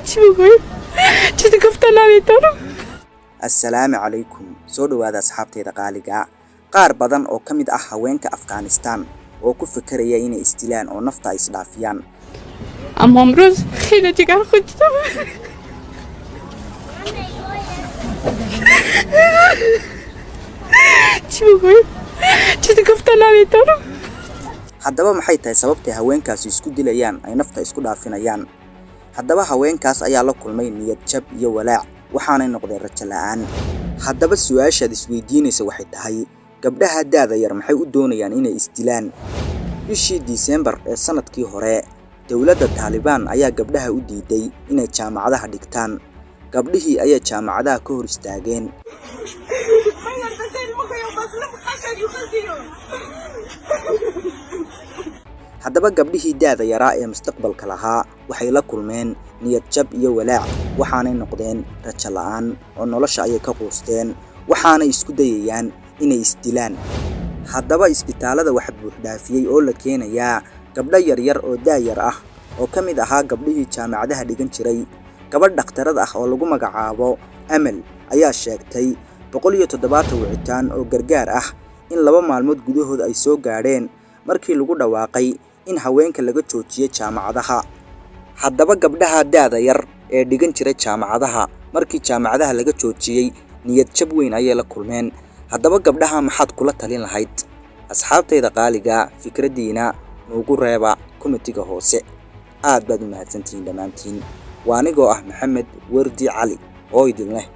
چی بگویم؟ چیزی گفتن نمیتونم. Assalaamu calaykum. Soo dhowaada asxaabtayda qaaliga. Qaar badan oo ka mid ah haweenka Afghanistan oo ku fekeraya inay isdilaan oo nafta ay isdhaafiyaan. اما امروز خیلی جگر خود دیدم. چی بگویم؟ چیزی گفتن نمیتونم. Haddaba maxay tahay sababtay haweenkaasi isku dilayaan, ay nafta isku dhaafinayaan? Haddaba haweenkaas ayaa la kulmay niyad jab iyo walaac, waxaanay noqdeen rajo la'aan. Haddaba su-aashaad isweydiinaysa waxay tahay, gabdhaha da'da yar maxay u doonayaan inay isdilaan? Bishii Disembar ee sanadkii hore, dowladda Taalibaan ayaa gabdhaha u diiday inay jaamacadaha dhigtaan. Gabdhihii ayaa jaamacadaha ka hor istaageen. Haddaba gabdhihii da'da yaraa ee mustaqbalka lahaa waxay la kulmeen niyad jab iyo walaac, waxaanay noqdeen rajo la'aan oo nolosha ayay ka quusteen, waxaanay isku dayayaan inay isdilaan. Haddaba isbitaalada waxa buuxdhaafiyey oo la keenayaa gabdho yaryar oo da'yar ah oo ka mid ahaa gabdhihii jaamacadaha dhigan jiray. Gabadh dhakhtarad ah oo lagu magacaabo Amal ayaa sheegtay 170 wicitaan oo gargaar ah in 2 maalmood gudahood ay soo gaadheen markii lagu dhawaaqay in haweenka laga joojiyey jaamacadaha. Haddaba gabdhaha da'da yar ee dhigan jiray jaamacadaha markii jaamacadaha laga joojiyey niyad jab weyn ayay la kulmeen. Haddaba gabdhaha maxaad kula talin lahayd? Asxaabtayda qaaliga, fikraddiina nuugu reeba komitiga hoose. Aad baad u mahadsantihiin dhammaantiin. Waa anigoo ah Maxamed Wardi Cali oo idin leh.